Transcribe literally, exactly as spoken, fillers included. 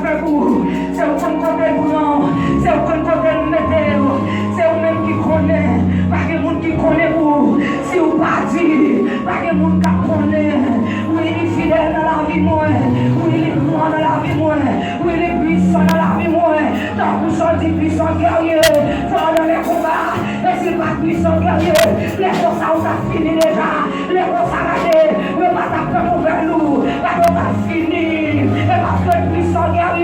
Se ou konn kote l pran w, se ou konn kote l mete w, se ou menm ki konnen, pa gen moun ki konnen pou ou. Si w pa di, pa gen moun k ap konnen. Wi, li fidèl nan lavi mwen, wi, li gran nan lavi mwen, wi, li pwisan nan lavi mwen. Tankou Jan di pwisan gèrye, fò nan lè konba. E si l pa t pwisan gèrye, lè konsa ou t ap fini deja. Lè konsa gade, yo pa t ap pran nouvèl ou, gade ou t ap fini. E paske l pwisan gèrye.